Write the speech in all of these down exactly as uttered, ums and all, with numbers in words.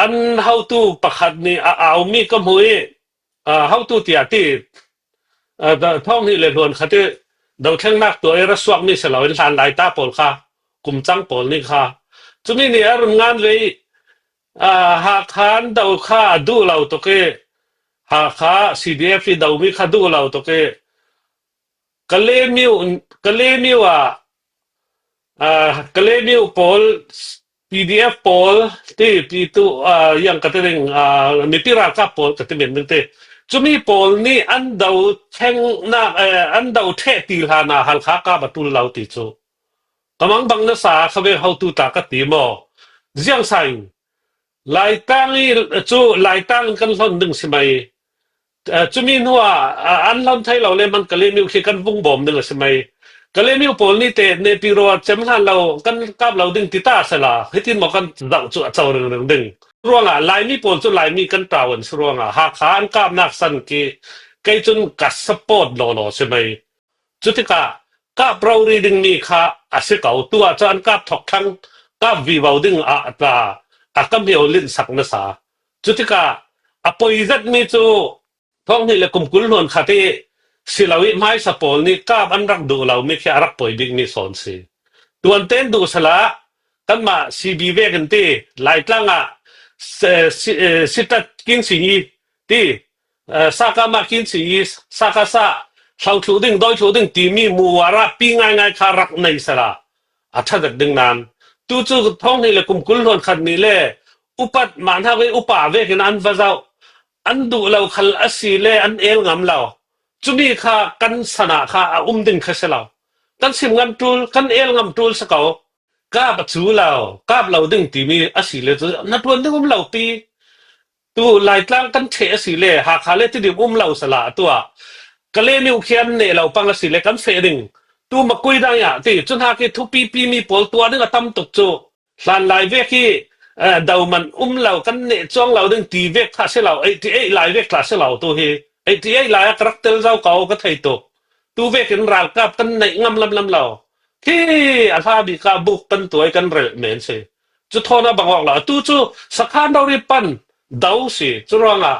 an hotu pakhat nih a, a um mi ka hmu i, a, hotu tia ti, a, da, thawng hnih le hluan khat i dothlengnak tuah i ra suak mi si lo in hlanlai ta pawl kha, kumcang pawl nih kha. Cumi nih a run ngan ve i, a, Hakha an do kha a duh lo tuk i, Hakha C D F i do mi kha duh lo tuk i, Kalemiu, Kalemiu ah, ah, Kalemiu pawl, P D F pawl, ti, pi tu, ah, yang ka ti ding, ah, mipi ralkap pawl ka ti men ding ti. Cumi pawl nih an do theng na, eh, an do theh ti hlan ah Halkha kap a tul lo ti cu. Ka mangbang nasa kha ve hotu ta ka ti maw? Ziang sa in, Laitlang i cu Laitlang in kan hlon ding si mai. Eh, cumi hnuah, ah, an hlon thei lo le hman Kalemiu khi kan vung bawm ding a si mai. Kalemiu pawl nih te nepi ruat cem hlan lo kan kap lo ding ti ta sela, hitin maw kan zoh cu a co ringring ding. Ruangah Laimi pawl cu Laimi kan ṭau an si ruangah Hakha an kapnak san khi kei cun ka support lawlaw si mai. Cutikah kap rori dingmi kha a si ko. Tu ah cun an kap thawk thlang, kap vivo ding ah tla a ka hmeo linhsak nasa. Cutikah a poi zetmi cu thawng hnih le kum kul hluan khat i si lo i hmaisa pawl nih kap an rak duh lomi khi a rak poi bikmi sawn si. Tuan ten duh sala kanmah C B vekin ti Laitlang ah si, si, eh, sitat kin si i ti, eh, saka mah kin si i saka sa hlo thluh ding, dawi thluh ding timi muara pi ngaingai kha rak nei sala a ṭha zet ding nan. Tu cu thawng hnih le kum kul hluan khat nih le upat mah hna ve upa vekin an va zoh. An duh lo khal a si le an el ngam lo. Cumi kha kan san ah kha a um ding kha si lo. Kan sim ngam ṭul, kan el ngam ṭul si ko. Kap a cu lo, kap lo ding timi a si le cu na ṭuan ding um lo pi. Tu Laitlang kan ṭheh a si le Hakha le Tidim um lo sala a tuah. Kalemiu khi an neh lo pang a si le kan feh ding. Tu makui dang ah ti, cun haki thupipi mi pawl tuah ding a tam tuk cu. Hlan lai vek hi, eh, doman um lo, kan neh cuang lo ding ti vek kha si lo, eighty eight lai vek tla si lo tu hi. Eighty eight lai a ka rak tel zo ko ka thei tuk. Tu vekin ralkap kan neih ngam lamlam lo. Khi a hla bik ah buk kan tuai kan relh men si. Cu thawn a bang awk lo. Atu cu sakhan rori pan do si. Cu ruangah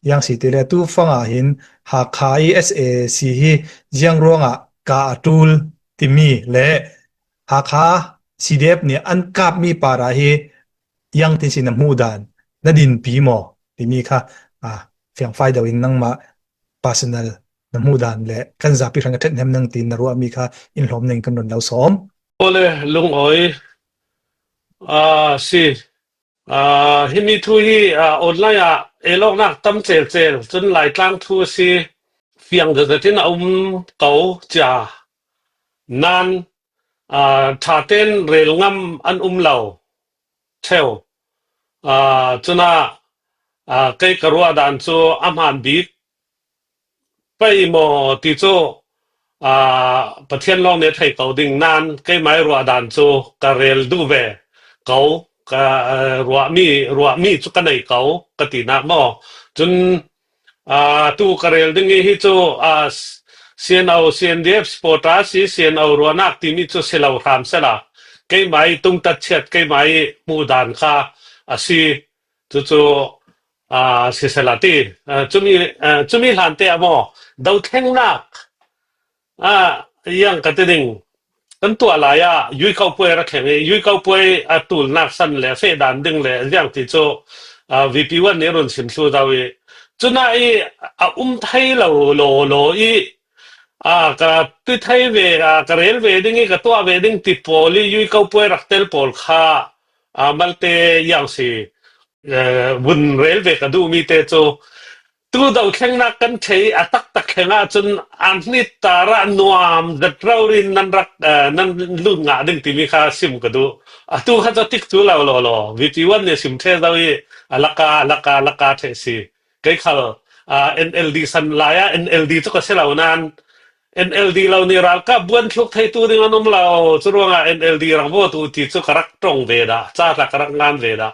Yang si ti le tu fang ah hin Hakha i S A C hi ziang ruangah ka a ṭul timi le Hakha C D F nih an kapmi par ah hi yang tin si na hmuh dan na dinpi maw timi kha, a, fiangfai deuh in nangmah personal na hmuh dan le kan zapi hrang a ṭhet hnem nang tiin na ruahmi kha in hlawm nang kan run lo sawm. Awle, lungawi, a, si. A, himi thu hi, a, online ah elawknak tam celcel, cun Laitlang thu a si, fiang zetzet in a um ko cia. Nan, a, ṭha tein rel ngam an um lo. Cheu. A, cunah, a, kei ka ruah dan cu a hmaan bik pei maw ti cu, a, Pathian lawng nih a thei ko ding nan keimah i ruah dan cu ka rel duh ve ko, ka, a, ruahmi, ruahmi cu ka nei ko, ka tinak maw. Cun, a, tu ka rel ding i hi cu, a, CNO, CNDF supporter si, CNO ruahnak timi cu si lo hram sela, keimah i tungtat chiat, keimah i hmuh dan kha a si. Cucu, aa, sisela ti, aa, cumi, aa, cumi hlan te ah maw, dothlengnak, aa, yang ka ti ding. Kan tuah lai ah, Yuikau puai a ra thleng i, Yuikau puai a tulnak san le, a feh dan ding le, ziang ti cu, aa, V P one nih run sim thlu zo i, cunah i a um thei lo, lo, lo i, aa, ka ti thei ve, aa, ka rel ve ding i, ka tuah ve ding ti pawl i, Yuikau puai rak tel pawl kha, aa, malte yang si, eh, vun rel ve ka duhmi te cu, tu dothlengnak kan thei a taktak thleng ahcun an hnit tar ah nuam zet rori in nan rak, eh, nan lut ngah ding timi kha sim ka duh. Atu kha cu tik cu lo lo lo. V P one nih sim ṭhe zo i a laka, a laka, a laka ṭheh si. Kei khal, ah, N L D san lai ah N L D cu ka si lo nan, N L D lo nih ralkap buan thluk theitu ding an um lo. Cu ruangah N L D rak vote uh ti cu ka rak ṭong ve dah, ca tla ka rak ngan ve dah.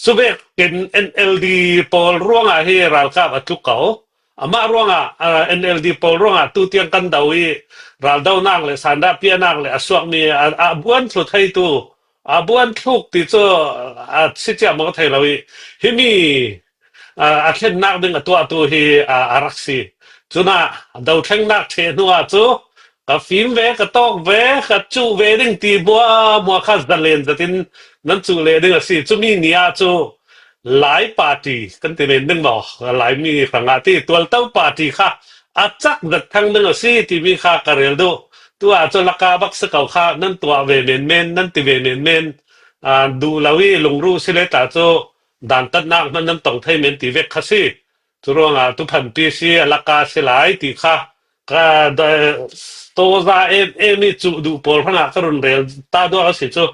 Cuvek in N L D pawl ruangah hi ralkap a tluk ko. Amah ruangah, ah, N L D pawl ruangah tu tiang kan do i raldonak le sandah piahnak le a suakmi a, a buan thlu theitu a buan thluk ti cu a si cia maw thei lo i, himi, a, a thlennak ding a tuahtu hi, a, a rak si. Cun a dothlengnak ṭheh hnu ah cu ka fim ve, ka tawk ve, ka cuh ve ding ti hmuahhmuah kha zalen zetin nan cuh leh ding a si. Cumi ni ah cu Lai Party kan ti men ding maw? Laimi hrangah ti tualto party kha a cak zet thang ding a si timi kha ka rel duh. Tu ah cu laka bak si ko kha nan tuah ve menmen, nan ti ve menmen, aa, duh lo i lungruh si le ta cu dantatnak hman nan tong thei men ti vek kha si. Cu ruangah tu phanpi si a laka si lai ti kha ka da-, tawza em em i cuh duh pawl hrangah ka run rel ta duak a si cu.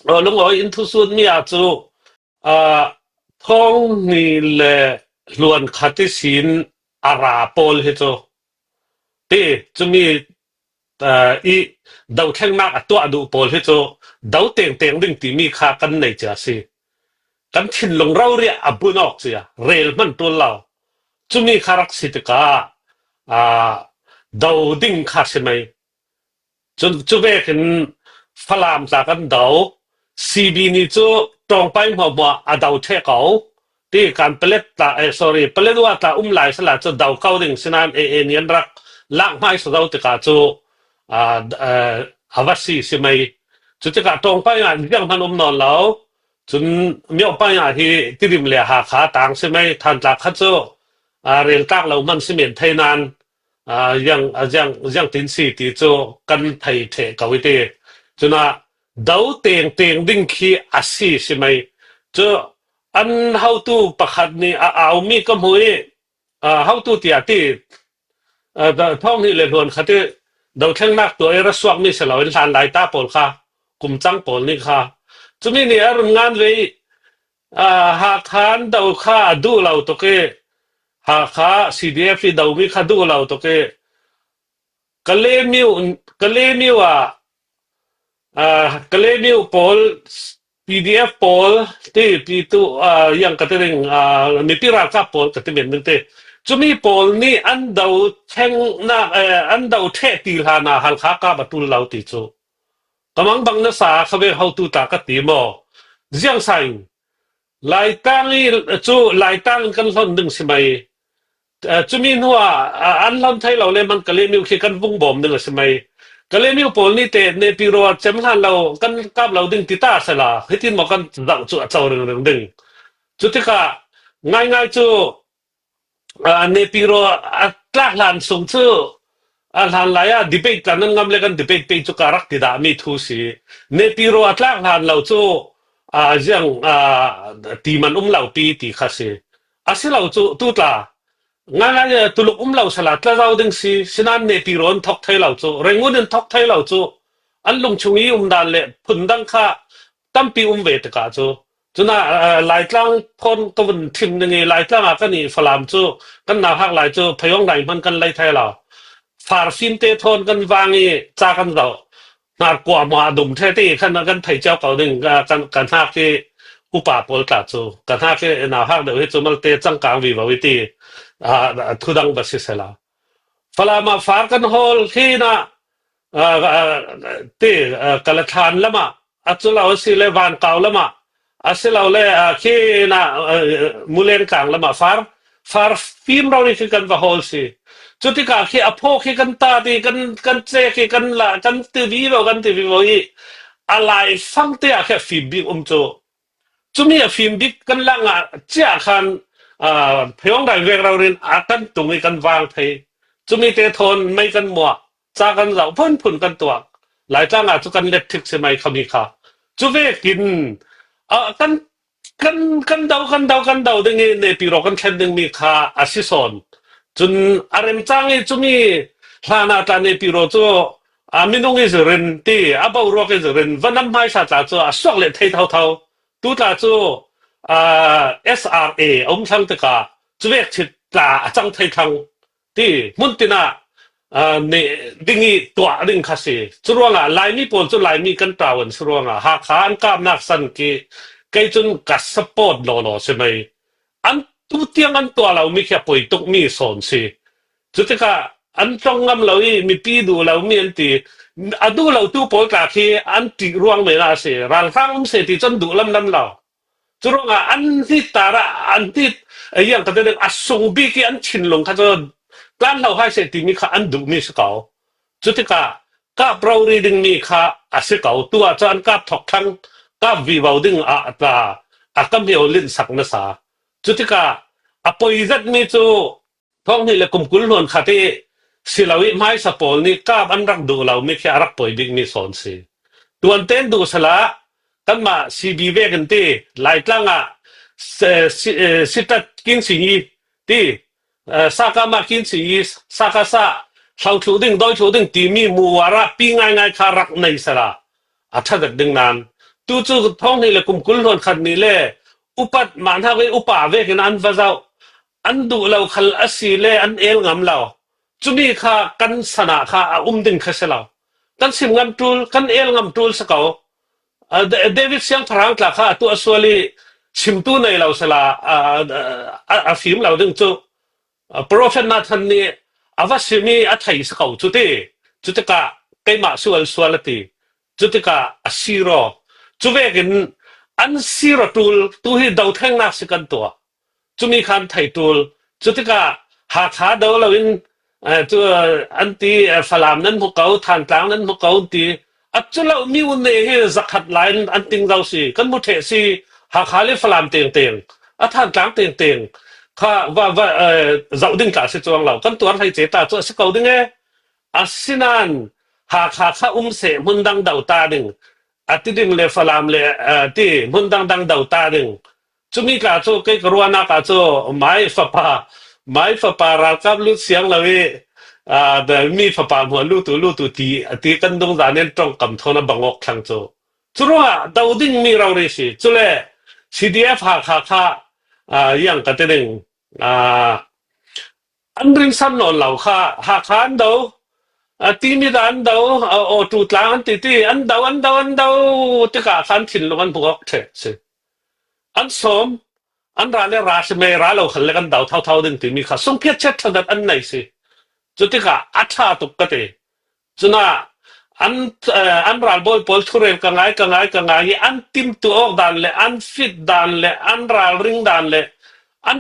Aw, lungawi in thusunmi ah cu, aa, thawng hnih le hluan khat ihsin a ra pawl hi cu ti, cumi, aa, i dothlengnak a tuah duh pawl hi cu do tengteng ding timi kha kan nei cia si. Kan thinlung rori a bun awk cia rel hman ṭul lo. Cumi kha rak si tikah, aa, do ding kha si mai. Cun cu vekin Falam tla kan do, C B ni cu ṭawngpai hmuahhmuah a do ṭheh ko. Ti kan Palet tla, eh, sorry, Paletwa tla um lai sala cu do ko ding sinain A A ni an rak lak hmaisa zo tikah cu, aa, aa, a va si si mai. Cu tikah ṭawngpai ah zianghman um nawn lo. Cun miohpai ah hi Tirim le Hakha tang si mai, than tla kha cu, aa, rel tlak lo hman si men thei nain, aa, ziang, aa, ziang, ziang tin si ti cu kan thei ṭheh ko i ti. Cun aa, do tengteng ding khi a si si mai. Cu an hotu pakhat nih a aumi ka hmu i, aa, hotu tiah ti, aa, da-, thawng hnih le hluan khat i dothlengnak tuah i ra suakmi si lo in hlanlai ta pawl kha kum cang pawl nih kha cumi nih a run ngan ve i, aa, Hakha an do kha a duh lo tuk i, Hakha C D F i domi kha duh lo tuk i, Kalemiu, Kalemiu ah, aa, Kalemiu pawl, P D F pawl, ti pi tu, aa, yang ka ti ding, aa, mipi ralkap pawl ka ti men ding ti. Cumi pawl nih an do thlengnak, eh, an do ṭheh ti hlan ah Halkha kap a ṭul lo ti cu ka mangbang nasa kha ve hotu tla ka ti maw? Ziang sa in Laitlang i cu Laitlang in kan hlon ding si mai. Eh, cumi hnu ah, ah, an hlon thei lo le man Kalemiu khi kan vung bawm ding a si mai. Kalemiu pawl nih te Nepiro a cem hlan lo kan kap lo ding ti ta sela hitin maw kan zoh cu a co ringring ding. Cutikah ngaingai cu, ah, Nepiro a tlak hlan sung cu, a hlan lai ah debate tla nan ngam le kan debate pei cu ka rak ti dahmi thu si. Nepiro a tlak hlan lo cu, ah, ziang, ah, ti man um lo pi ti kha si. A si lo cu tu tla ngaingai, ah, tuluk um lo sala tla zo ding si, sinan Nepiro an thok thei lo cu, Rangoon an thok thei lo cu, an lungchung i um dan le phun dang kha tampi um ve tikah cu. Cun ah, ah, Laitlang thawn ka vun thim ding i, Laitlang ah kan i Falam cu kan nauhak lai cu phayawng dai hman kan lei thei lo. Farfin te thawn kan vang i ca kan zoh. Hnar kuahmah a dum ṭhe ti khan kan thei cio ko ding, ah, kan, kan hnak i upa pawl tla cu. Kan hnak i nauhak deuh hi cu malte cangkang vivo i ti, ah, thudang va si sela. Falam ah far kan hawl khi na, ah, ah, ti, ah, Kalathlan lamah, a cu lo a si le Vankau lamah, a si lo le, ah, khi na, ah, Mulenkang lamah far, far fim rori khi kan va hawl si. Cutikah khi a phaw khi kan ta ti, kan, kan ce khi kan la, kan ti vivo, kan ti vivo i a laifang te ah khi a fim bik um cu. Cumi a fim bik kan lak ngah ciah khan, aa, phayawng dai vek rori in a kan tung i kan vang thei. Cumi te thawn mei kan muah, ca kan zoh, phunphun kan tuak. Laitlang ah cu kan let thik si mai kha mi kha. Cu vekin, aa, kan, kan, kan do, kan do, kan do ding i Nepiro kan thlen ding mi kha a si sawn. Cun a remcang i cumi hlan ah tla Nepiro cu, aa, minung i zirin ti, a boruak i zirin, vanam hmaisa tla cu a suak let thei thotho. Tu tla cu, aa, S R A a um thlang tikah cuvek chit tla a cang thei thlang ti hmun tin ah, aa, ne ding i tuah ding kha si. Cu ruangah Laimi pawl cu Laimi kan ṭau an si ruangah Hakha an kapnak san ki kei cun ka support lawlaw si mai. An tu tiang an tuah lo mi khi a poi tuk mi sawn si. Cutikah an tlong ngam lo i mipi duh lo mi an ti. A duh lo tu pawl tla khi an ṭih ruang men a si. Ralhrang um se ti cun duh lamlam lo. Curuangah an hnit tar ah, an hnit, a yang ka te ding, a sung bik i an thinlung kha cu tlan hlo hai seh timi kha an duhmi si ko. Cutikah kap rori dingmi kha a si ko. Tu ah cun an kap thawk thlang, kap vivo ding ah a tla, a kam hio linhsak nasa. Cutikah a poi zetmi cu thawng hnih le kum kul hluan khat i si lo i hmaisa pawl nih kap an rak duh lomi khi a rak poi bikmi sawn si. Tuan ten duh sala, kanmah C B vekin ti, Laitlang ah si, si, eh, sitat kin si hi ti, eh, saka mah kin si hi, saka sa, hlo thluh ding, dawi thluh ding timi muar ah pi ngaingai kha rak nei sala, a ṭha zet ding nan. Tu cu thawng hnih le kum kul hluan khat nih le upat mah hnak i upa vekin an va zoh. An duh lo khal a si le an el ngam lo. Cumi kha kan san ah kha a um ding kha si lo. Kan sim ngam ṭul, kan el ngam ṭul si ko. Ah, Da-, David Siangtharang tla kha a tuah sual i chimtu nei lo sala, ah, ah, a, a fim lo ding cu, ah, Prophet Nathan nih a va sim i a thei si ko cu ti. Cutikah keimah sual sual a ti. Cutikah a sir aw. Cuvekin an sir aw ṭul, tu hi dothengnak si kan tuah. Cumi khan thei ṭul. Cutikah Hakha do loin, eh, cu, eh, an ti, eh, Falam nan hmu ko, Thantlang nan hmu ko an ti. A cu lo mi unne hi zakhat lai in an ting zo si. Kan hmu ṭheh si, Hakha le Falam tengteng, a Thantlang tengteng kha va, va, eh, zoh ding tla si cuang lo. Kan tuar hleice ta cu a si ko ding e. Asinain Hakha kha um seh, hmun dang do ta ding. A ti ding le Falam le, eh, ti hmun dang dang do ta ding. Cumi tla cu kei ka ruahnak ah cu mai fapa, mai fapa ralkap lut siang lo i, aa, mi fapa hmuah lut uh, lut uh ti, a ti kan dungzan in ṭongkam thawn a bang awk thlang cu. Curuangah do dingmi rori si. Cule C D F Hakha kha, aa, yang ka ti ding, aa, an rinsan nawn lo kha, Hakha an do, aa, timi dah an do, aa, aw tu tlang an ti ti, an do, an do, an do, tikah khan thinlung an hmu awk ṭheh si. An sawm, an ra le ra si me, ra lo khal le kan do thauthau ding timi kha sungphiat chiat ṭha zat an nei si. Cutikah a ṭha tuk ka ti. Cunah an, eh, an ralbawi pawl thurel ka ngai, ka ngai, ka ngai i an timtuah awk dan le an fit dan le an ralring dan le an,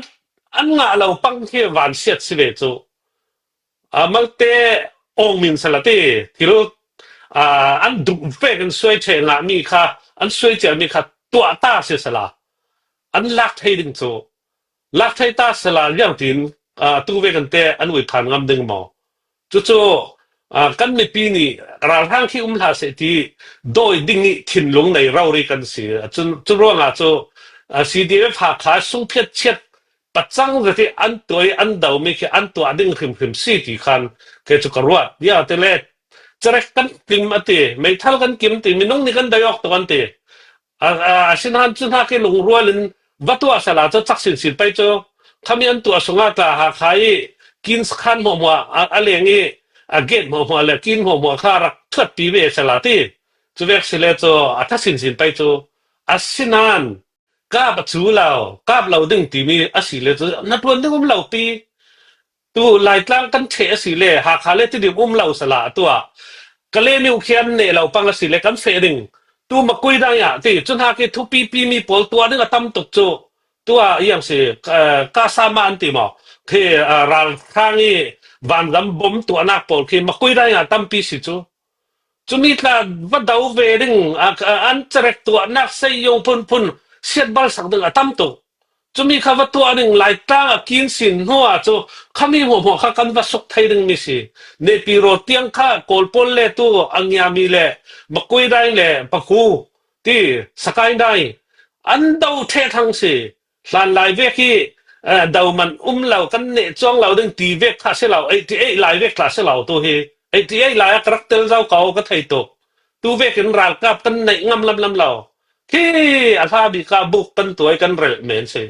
an ngah lo pang hi vansiat si ve cu. Aa, malte awngmin sala ti, thil, aa, an duh vekin suai ṭheh ngahmi kha, an suai ciami kha tuah ta si sala, an lak thei ding cu, lak thei ta sala, liangtin, aa, tu vekin te an uiphan ngam ding maw? Cucu, aa, kan mipi nih ralhrang khi um hlah seh ti dawi ding i thinlung nei rori kan si. Cun, cu ruangah cu, aa, C D F Hakha sungphiat chiat pacang zet i an tuah i an domi khi an tuah ding hrimhrim si ti khan kei cu ka ruat. Ziangahtile cerek kan kim a ti, meithal kan kim ti, minung nih kan dai awk tuk an ti. A, a, asinain cu hna khi lungrual in va tuah sala cu cak sinsin pei cu. Khami an tuah sungah tla Hakha i kin khan hmuahhmuah a, a leng i a gate hmuahhmuah le kin hmuahhmuah kha rak thuatpi ve sala ti. Cu vek si le cu a ṭha sinsin pei cu. Asinain kap a cu lo, kap lo ding timi a si le cu, na ṭuan ding um lo pi. Tu Laitlang kan ṭheh a si le, Hakha le Tidim um lo sala a tuah. Ka le nih khi an neh lo pang a si le, kan feh ding. Tu Makui dang ah ti, cu hna khi thupi pi mi pawl tuah ding a tam tuk cu. Tu ah iang si, eh, ka sama an ti maw? Khi, eh, ralhrang i vanzam bom tuahnak pawl khi Makui dang ah tampi si cu. Cumi tla va do ve ding, a, a, an cerek tuahnak sei yung phunphun siatbal sak ding a tam tuk. Cumi kha va tuah ding Laitlang a kin sin hnu ah cu khami hmuahhmuah kha kan va suk thei ding mi si. Nepi rawl tiang kha Kawl pawl le tu a ngiami le Makui dai le Pakhu ti Sakai dai an do ṭheh thang si. Hlan lai vek hi, eh, doman um lo, kan neh cuang lo ding ti vek kha si lo, eighty eight lai vek tla si lo tu hi. Eighty eight lai a ka rak tel zo ko ka thei tuk. Tu vekin ralkap kan neih ngam lamlam lo. Khi a hla bik ah buk kan tuai kan relh men si.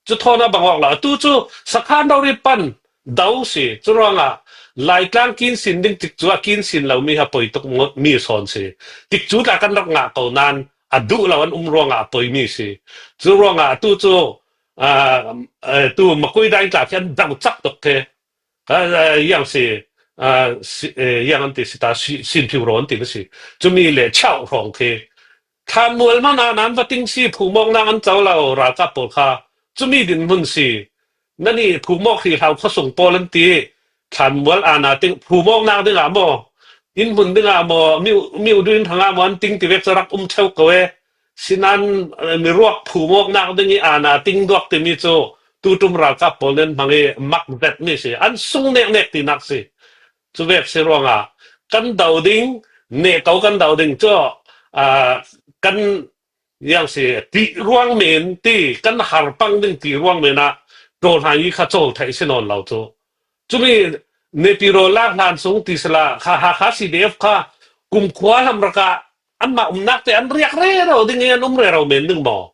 Cu thawn a bang awk lo. Tu cu sakhan rori pan do si. Cu ruangah Laitlang kin sin ding tikcu ah kin sin lo mi ha poi tuk mi sawn si. Tikcu tla kan rak ngah ko nan a duh lo an um ruangah a poi mi si. Cu ruangah tu cu, aa, eh, tu Makui dai tla khi an dang cak tuk te. Ka, eh, yang si, ah, si, eh, yang an ti si ta, si, sin phiu raw an ti na si. Cumi le chau hrawng khi. Thlan mual hmana nan va ting si phumawknak an co lo ralkap pawl kha. Cumi dinhmun si. Nani phumawk hi hlau khawsung pawl an ti. Thlan mual ana ting phumawknak dingah maw. Inn hmun dingah maw, miu, miu duin hrangah maw an ting ti vek cu rak um cheu ko e. Sinan, eh, miruak phumawknak ding i ana ting duak timi cu tutum ralkap pawl nen hmang i mak zetmi si. An sung neknek tinak si. Cu vek si ruangah kan do ding, neh ko kan do ding cu, ah, kan yang si ti ruang men ti, kan har pang ding ti ruang men ah ṭawlhang i kha cawl theih si nawn lo cu. Cumi Naypyidaw lak hlan sung ti sila, kha, ha, kha C D F kha kumkhua hlam rak ah anmah umnak te an riak rero ding i an um rero men ding maw?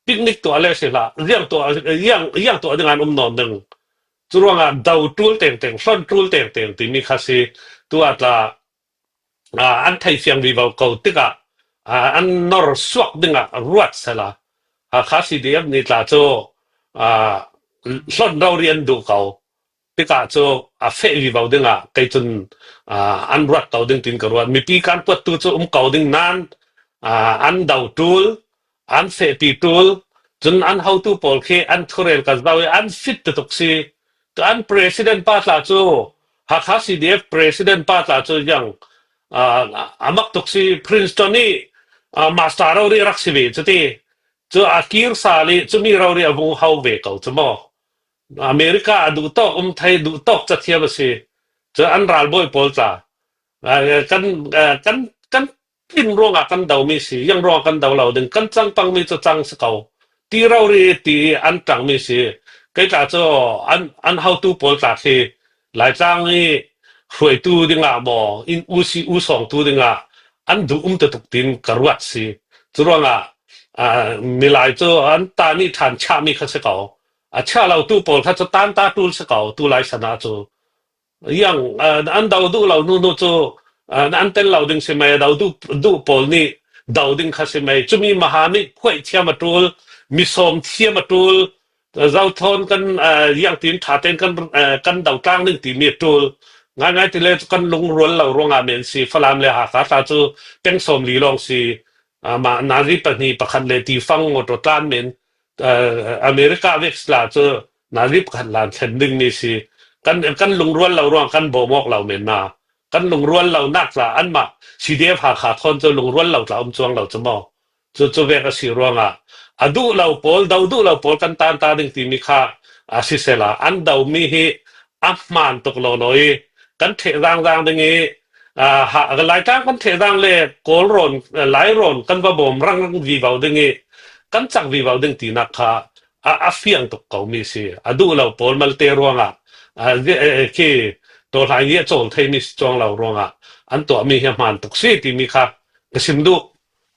Picnic tuah le si hlah, ziang tuah, ziang, ziang tuah ding an um nawn ding. Cu ruangah do ṭul tengteng, hlon ṭul tengteng timi kha si. Tu ah tla, ah, an thei fiang vivo ko tikah, ah, an nor suak dingah ruat sela. Ah, kha C D F nih tla cu, ah, hlon rori an duh ko. Tikah cu a feh vivo dingah kei cun, ah, an ruat ko ding tin ka ruat. Mipi kan kuattu cu um ko ding nan, ah, an do ṭul, an fehpi ṭul, cun an hotu pawl khi an thurel ka zo i an fit tuk si. Cu an president pa tla cu, Hakha C D F president pa tla cu yang, ah, a mak tuk si. Princeton i, ah, master rori rak si ve cu ti. Cu a kir sal i cumi rori a vung ho ve ko cu maw? America a duhtawk um thei, duhtawk cathiam a si. Cu an ralbawi pawl tla, ah, kan, ah, kan, kan tin ruangah kan domi si, yang ruangah kan do lo ding, kan cang pangmi cu cang si ko. Ti rori ti an ṭangmi si. Kei tla cu an, an hotu pawl tla khi Laitlang i hruaitu dingah maw, in usi usawngtu dingah an duh um tuk tin ka ruat si. Cu ruangah, ah, milai cu an tan i ṭhan chahmi kha si ko. A chia lo tu pawl kha cu tan ta ṭul si ko, tu lai san ah cu. Yang, ah, an do duh lo hnu hnu cu, ah, an tel lo ding si mai, do duh, duh pawl nih do ding kha si mai. Cumi maha nih phuaih thiam a ṭul, mi sawm thiam a ṭul, zau thawn kan, ah, yang tin ṭha tein kan, ah, kan do tlang ding timi a ṭul. Ngaingai ti le cu kan lungrual lo ruangah men si, Falam le Hakha tla cu peng sawm li lawng si, ah, mah nazi pahnih pakhat le ti fang awṭaw tlan men, ah, America vek sila cu nazi pakhat lan thlen dingmi si. Kan, kan lungrual lo ruang kan bawm awk lo men na. Kan lungrual lo nak tla anmah C D F Hakha thawn cu lungrual lo tla um cuang lo cu maw? Cu, cu vek a si ruangah a duh lo pawl, do duh lo pawl kan tan ta ding timi kha a sisela, an domi hi a hmaan tuk lawlaw i kan ṭheh zangzang ding i, aa, ha, Laitlang kan ṭheh zang le Kawl rawn, Lai rawn kan va bawm rangrang vivo ding i kan cak vivo ding tinak kha a, a fiang tuk ko mi si. A duh lo pawl malte ruangah, aa, khi tawlhai nih a cawl theimi si cuang lo ruangah an tuahmi hi a hmaan tuk si timi kha ka sim duh.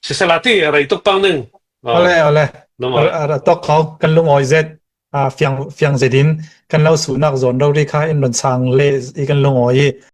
Sisela ti a rei tuk pang ning. Ole, ole. Lungawih. A, a, a tok kho, kan lungawi zet, a, fiang, fiang zet in kan lo suhnak zawn rori kha in run sang le i kan lungawi i